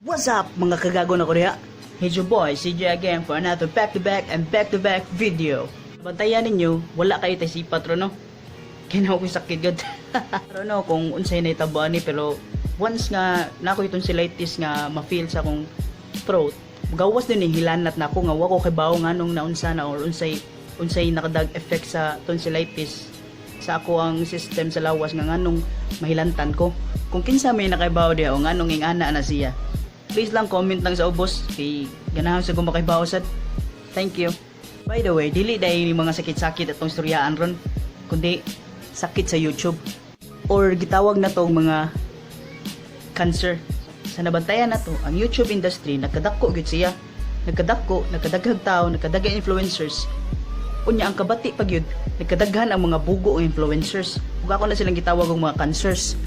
What's up, mga kagago na Korea? Here's your boy, CJ, again for another back-to-back and back-to-back video. Bantayan ninyo, wala kayo tay sipat ro, no? Kinaw ko sakit gud. I don't know kung unsay na itabo ani, pero once nga na ako tonsillitis nga ma-feel sa akong throat, gawas din ni hilanat na ako nga wa ko kibaw nganong naunsa na or unsay unsay nakadag effect sa tonsillitis sa ako ang system sa lawas nga nganong mahilantan ko. Kung kinsa may nakaibaw diha o nganong ingana na siya, please lang comment lang sa ubos kay ganahan sa kong makaibaw sad. Thank you. By the way, dili dahil mga sakit-sakit atong istoryaan ron, kundi sakit sa YouTube or gitawag na tong mga cancer. Sa nabantayan na to, ang YouTube industry nagkadako gyud siya. Nagkadako, nagkadaghag tao, nagkadaghang influencers. Unya ang kabati pa gyud, nagkadaghan ang mga bugo ang influencers. Ug ako na silang gitawag og mga cancers.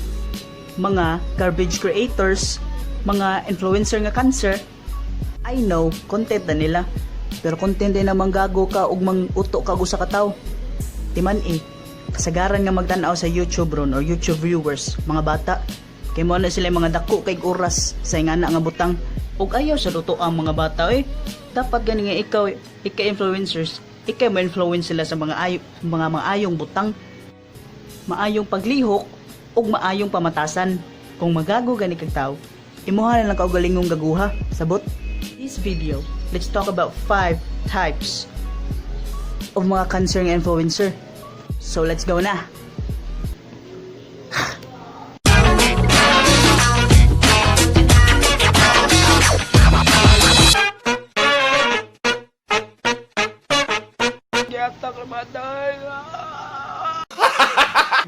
Mga garbage creators, mga influencer nga cancer. I know, content na nila. Pero content din na manggago ka ug mang-uto ka og usa ka tawo. Timan eh, kasagaran nga magtan-aw sa YouTube ron or YouTube viewers, mga bata. Kay mo na sila yung mga dako kay oras sa ingana nga butang. Ug ayaw sa luto ang mga bata eh. Dapat gani nga ikaw, ikaw influencers, ikaw mo-influence sila sa mga ayo, mga maayong butang, maayong paglihok ug maayong pamatasan. Kung magago gani kag tao, imuha na lang kaugalingong gaguha. Sabot? This video, let's talk about five types of mga cancer nga influencer. So let's go na.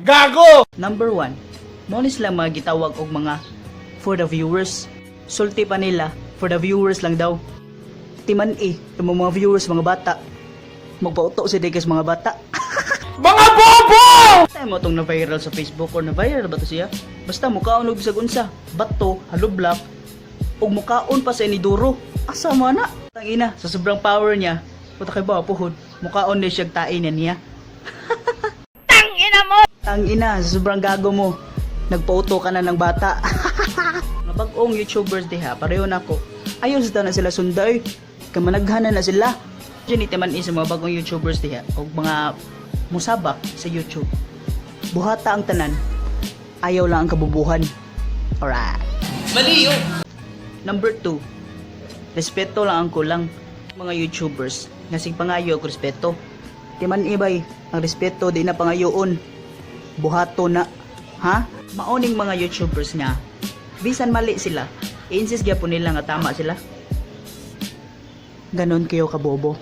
Gago! Number 1, mo ni sila mga gitawag og mga for the viewers. Sulti pa nila, for the viewers lang daw. Timan eh, yung mga viewers mga bata. Magpauto si Degas mga bata. Mga bobo! Tayo mo itong na-viral sa Facebook or na-viral ba to siya? Basta mukaon og bisag unsa, bato, halublak, ug mukaon pa sa iniduro. Asa mo na? Tangina, sa sobrang power niya, puta kay ba puhod, mukaon ni siya tae niya niya. Tangina mo! Tangina, sa sobrang gago mo. Nagpauto ka na ng bata. Mga bag-ong YouTubers diha, pareho na ako. Ayaw sa na sila sunday. Kamanaghanan na sila. Diyan itiman sa mga bagong YouTubers diha o mga musabak sa YouTube. Buhata ang tanan. Ayaw lang ang kabubuhan. Alright. Mali yun! Number 2. Respeto lang ang kulang. Mga YouTubers, nga sig pangayo og respeto. Timan ibay, ang respeto di na pangayoon. Buhato na. Ha? Maoning mga YouTubers nga, bisan mali sila, i-insist gyapon nila nga tama sila. Ganon kayo kabobo.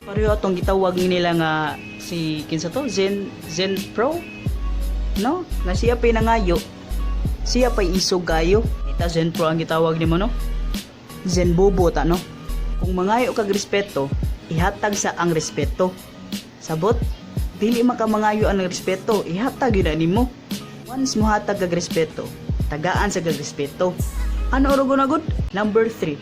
Pareho atong gitawag nila nga si kinsa to, Zen Zen Pro, no, nga siya pa'y nangayo, siya pa'y isog kayo. Ita Zen Pro ang gitawag nimo, no? Zen Bobo ta, no? Kung mangayo kag respeto, ihatag sa ang respeto. Sabot? Dili man ka mangayo ang respeto, ihatag yun na nimo. Once mohatag kag respeto, tagaan sa kag respeto. Ano oro na good? Number 3,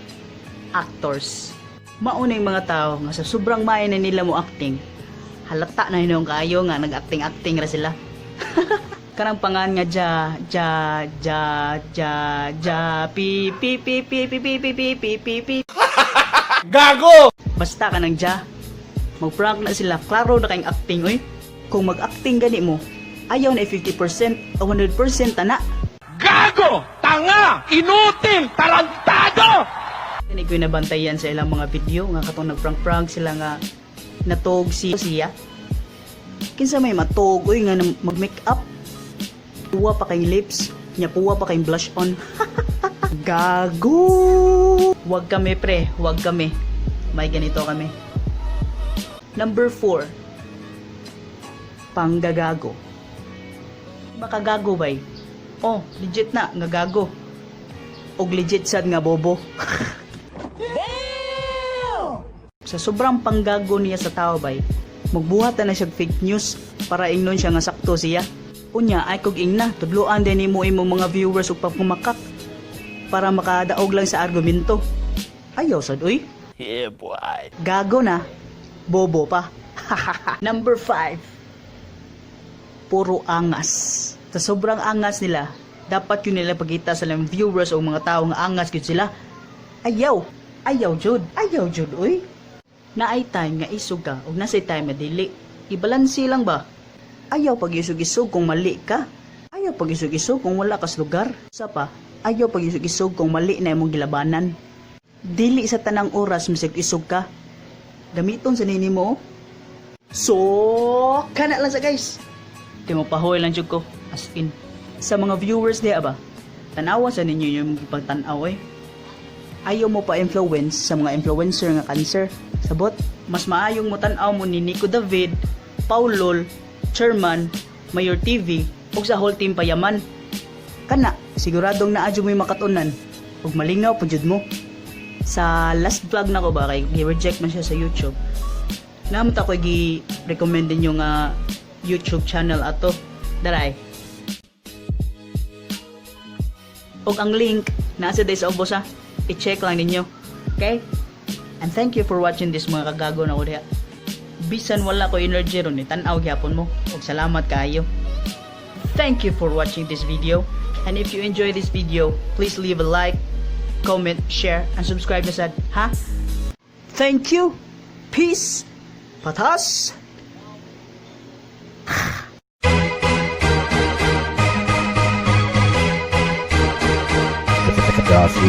actors. Maunay mga tao nga sa sobrang maayo na nila mo acting, halata na hinuon kaayo nga nag-acting-acting ra sila. Kanang pangan nga ja ja ja ja ja pi pi pi pi pi pi pi pi pi pi pi. Gago! Basta ka nang ja. Mag-prank na sila, klaro na kayong acting oy. Kung mag-acting gani mo, ayaw na 50% o 100% ana. Gago! Tanga! Inutil! Tarantado! Kani ko nabantayan sa ilang mga video nga katong nag-prank-prank sila nga natog si siya. Kinsa may matog oy nga mag-make up. Puwa pa kay lips, nya puwa pa kay blush on. Gago! Wag kami pre, wag kami. May ganito kami. Number 4. Panggagago. Makagago bay. Oh, legit na nga gago. Og legit sad nga bobo. Sa sobrang panggago niya sa tao bay, magbuhat na siya fake news para ingnon siya nga sakto siya. Unya ay kog ingna, tudloan din nimo imong mga viewers ug pagpumakak para makadaog lang sa argumento. Ayaw sad uy. Yeah, boy. Gago na, bobo pa. Number 5. Puro angas. Sa sobrang angas nila, Dapat yun nila pagita sa ilang viewers o mga tao nga angas gyud sila. Ayaw, ayaw jud, ayaw jud uy. Naay time nga isog ka ug nasay time nga dili. Ibalanse lang ba? Ayaw pag isog-isog kung mali ka. Ayaw pag isog-isog kung wala kas lugar. Sa pa, ayaw pag isog-isog kung mali na imong gilabanan. Dili sa tanang oras misig-isog ka. Gamiton sa nini mo, oh. So, kana lang sa guys. Di mo pahoy lang jud ko. As in. Sa mga viewers diha ba? Tanawa sa ninyo yung pagtanaw eh. Ayaw mo pa influence sa mga influencer nga cancer. Sabot, mas maayong mo tan-aw mo ni Nico David, Paulol, Chairman, Mayor TV, ug sa whole team Payaman. Kana, siguradong naa jud mo'y makatunan. Ug malingaw po jud mo. Sa last vlog na ko ba, kay gi-reject man siya sa YouTube. Namot ako gi-recommend ninyo nga YouTube channel ato. Daray. Og ang link nasa day sa ubos ha. I-check lang ninyo. Okay? And thank you for watching this, mga kagago na ko diha. Bisan wala ko energy ron, eh, tan-aw gyapon mo. Og salamat kaayo. Thank you for watching this video. And if you enjoy this video, please leave a like, comment, share, and subscribe na sad, ha? Thank you. Peace. Patas. Yasi.